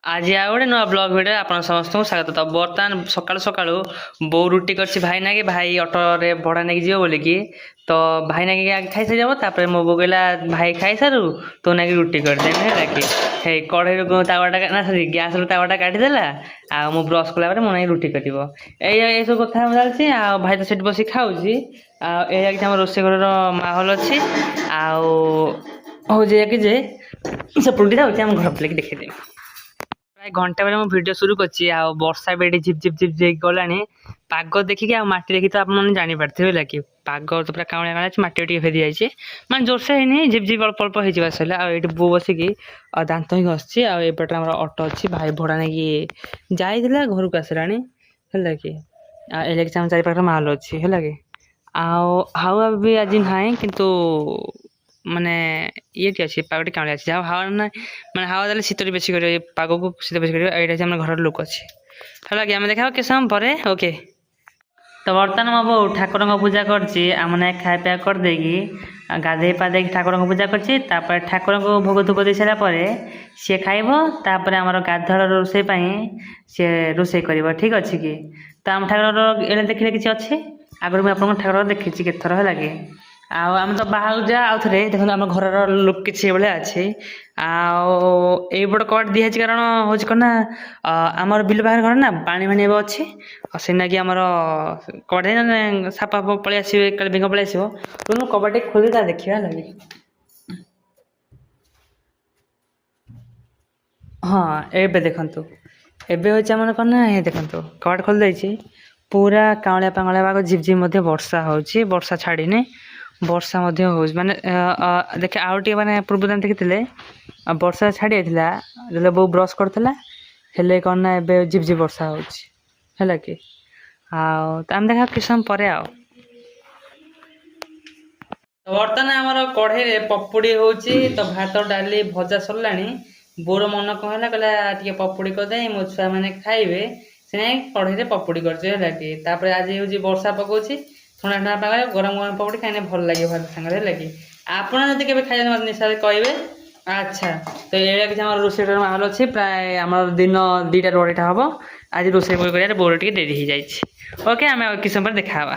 ଆଜି ଆଉ ଗୋଟେ ନୂଆ ବ୍ଲଗ୍ ଭିଡ଼ିଓ ଆପଣ ସମସ୍ତଙ୍କୁ ସ୍ୱାଗତ। ତ ବର୍ତ୍ତମାନ ସକାଳୁ ସକାଳୁ ବୋଉ ରୁଟି କରିଛି ଭାଇ ନାଗି, ଭାଇ ଅଟୋରେ ଭଡ଼ା ନେଇକି ଯିବ ବୋଲିକି। ତ ଭାଇ ନାଗି ଆଗେ ଖାଇସାରିଯିବ, ତାପରେ ମୋ ବୋଉ କହିଲା ଭାଇ ଖାଇସାରୁ, ତୋ ନାଗି ରୁଟି କରିଦେବି, ହେଲା କି। ହେଇ କଢ଼େଇରୁ ତାୱାଟା, ନା ସରି, ଗ୍ୟାସ୍ରୁ ତାୱାଟା କାଢ଼ିଦେଲା ଆଉ ମୁଁ ବ୍ରସ୍ କଲା ପରେ ମୋ ନାଗି ରୁଟି କରିବ। ଏଇ ଏସବୁ କଥା ଚାଲିଛି ଆଉ ଭାଇ ତ ସେଠି ବସି ଖାଉଛି। ଆଉ ଏଇଆ କିଛି ଆମ ରୋଷେଇ ଘରର ମାହୋଲ ଅଛି। ଆଉ ହେଉଛି ଏଇଆ କି ଯେ ସେପଟୁ ଯାଉଛି, ଆମ ଘର ପିଲାକି ଦେଖେଇଦେବି। ପ୍ରାୟ ଘଣ୍ଟା ପରେ ମୁଁ ଭିଡ଼ିଓ ସୁରୁ କରିଛି ଆଉ ବର୍ଷା ବି ଏଠି ଝିପ୍ ଝିପ୍ ଝିପ୍ ହେଇକି ଗଲାଣି। ପାଗ ଦେଖିକି ଆଉ ମାଟି ଦେଖିକି ତ ଆପଣମାନେ ଜାଣିପାରିଥିବେ, ହେଲା କି। ପାଗ ତ ପୁରା କାଉଁଳିଆ କାଉଁଳିଆ ଅଛି, ମାଟି ଟିକେ ଭେଦି ଯାଇଛି, ମାନେ ଜୋରସେ ହେଇନି, ଝିପ୍ ଝିପ୍ ଅଳ୍ପ ଅଳ୍ପ ହେଇଯିବା ସରିଲା। ଆଉ ଏଇଠି ବୋଉ ବସିକି ଆଉ ଦାନ୍ତ ହିଁ ଘଷୁଛି। ଆଉ ଏପଟରେ ଆମର ଅଟୋ ଅଛି, ଭାଇ ଭଡ଼ା ନେଇକି ଯାଇଥିଲା, ଘରକୁ ଆସିଲାଣି, ହେଲା କି। ଆଉ ଏଇଟା କିଛି ଆମ ଚାରିପାଖରେ ମାହୋଲ ଅଛି, ହେଲା କି। ଆଉ ହାୱା ବି ଆଜି ନାହିଁ, କିନ୍ତୁ ମାନେ ଇଏଟି ଅଛି, ପାଗଟି କାଉଁଳିଆ ଅଛି। ଯାହା ହାୱା ନାହିଁ, ମାନେ ହାୱା ଦେଲେ ଶୀତ ବେଶୀ କରିବ, ଏ ପାଗକୁ ଶୀତ ବେଶୀ କରିବ। ଏଇଟା ହେଉଛି ଆମ ଘରର ଲୋକ ଅଛି, ହେଲା କି। ଆମେ ଦେଖା କେତେ ସମୟ ପରେ। ଓକେ, ତ ବର୍ତ୍ତମାନ ମୋ ବୋଉ ଠାକୁରଙ୍କ ପୂଜା କରିଛି। ଆମ ଖାଇବା ପିଇବା କରିଦେଇକି ଆଉ ଗାଧେଇ ପାଧେଇକି ଠାକୁରଙ୍କ ପୂଜା କରିଛି। ତାପରେ ଠାକୁରଙ୍କୁ ଭୋଗ ଧୂପ ଦେଇ ସାରିଲା ପରେ ସିଏ ଖାଇବ। ତାପରେ ଆମର ଗାଧୁଆଳ ରୋଷେଇ ପାଇଁ ସିଏ ରୋଷେଇ କରିବ, ଠିକ୍ ଅଛି କି। ତ ଆମ ଠାକୁରର ଏଇଟା ଦେଖିଲେ କିଛି ଅଛି, ଆଗରୁ ମୁଁ ଆପଣଙ୍କ ଠାକୁର ଦେଖିଛି କେତେଥର, ହେଲା କି। ଆଉ ଆମେ ତ ବାହାରକୁ ଯା, ଆଉ ଥରେ ଦେଖନ୍ତୁ ଆମ ଘରର ଲୁକ୍ କିଛି ଏଭଳିଆ ଅଛି। ଆଉ ଏଇପଟ କବାଟ ଦିଆହେଇଛି, କାରଣ ହେଉଛି କ'ଣ ନା ଆମର ବିଲ ପାଖରେ ଘର ନା, ପାଣି ଫାଣି ଏବେ ଅଛି। ଆଉ ସେଇନାଗି ଆମର କବାଟ ଦେଇ, ନହେଲେ ସାପ ଫାପ ପଳେଇ ଆସିବେ, କାଳେ ବେଙ୍ଗ ପଳେଇ ଆସିବ। ତେଣୁ କବାଟ ଟିକେ ଖୋଲି ତା ଦେଖିବା, ହେଲା କି। ହଁ, ଏବେ ଦେଖନ୍ତୁ, ଏବେ ହେଉଛି ଆମର କ'ଣ ନା, ଏ ଦେଖନ୍ତୁ କବାଟ ଖୋଲି ଦେଇଛି, ପୁରା କାଉଁଳିଆ ପାଉଁଳିଆ ପାଗ, ଝିପ୍ ଝିପ୍ ମଧ୍ୟ ବର୍ଷା ହେଉଛି, ବର୍ଷା ଛାଡ଼ିନି, ବର୍ଷା ମଧ୍ୟ ହେଉଛି। ମାନେ ଦେଖେ ଆଉ ଟିକେ ମାନେ ପୂର୍ବରୁ ଆମେ ଦେଖିଥିଲେ ଆଉ ବର୍ଷା ଛାଡ଼ି ଯାଇଥିଲା ଯେତେବେଳେ ବୋଉ ବ୍ରସ୍ କରୁଥିଲା, ହେଲେ କ'ଣ ନା ଏବେ ଝିପ୍ ଝିପ୍ ବର୍ଷା ହେଉଛି, ହେଲା କି। ଆଉ ତ ଆମେ ଦେଖା କିଛି ସମୟ ପରେ। ଆଉ ବର୍ତ୍ତମାନ ଆମର କଢ଼େଇରେ ପକୁଡ଼ି ହେଉଛି। ତ ଭାତ ଡାଲି ଭଜା ସରିଲାଣି। ବୋଉର ମନ କ'ଣ ହେଲା, କହିଲା ଟିକେ ପକୁଡ଼ି କରିଦେ, ମୋ ଛୁଆମାନେ ଖାଇବେ। ସେ କଢ଼େଇରେ ପକୁଡ଼ି କରିଛି, ହେଲା କି। ତାପରେ ଆଜି ହେଉଛି ବର୍ଷା ପକଉଛି, ଥଣ୍ଡା ଥଣ୍ଡା ପାଗରେ ଗରମ ଗରମ ପକୁଡ଼ି ଖାଇଲେ ଭଲ ଲାଗିବ ଭାତ ସାଙ୍ଗରେ, ହେଲା କି। ଆପଣ ଯଦି କେବେ ଖାଇଛନ୍ତି ମୋତେ ନିଶ୍ଚୟ କହିବେ। ଆଚ୍ଛା, ତ ଏଇଆ କିଛି ଆମର ରୋଷେଇର ମାହୋଲ ଅଛି। ପ୍ରାୟ ଆମର ଦିନ 2ଟାରୁ 2:30 ହବ। ଆଜି ରୋଷେଇ କରିବାରେ ବୋଉର ଟିକେ ଡେରି ହେଇଯାଇଛି। ଓକେ, ଆମେ ଆଉ କିଛି ସମୟ ପରେ ଦେଖା ହେବା।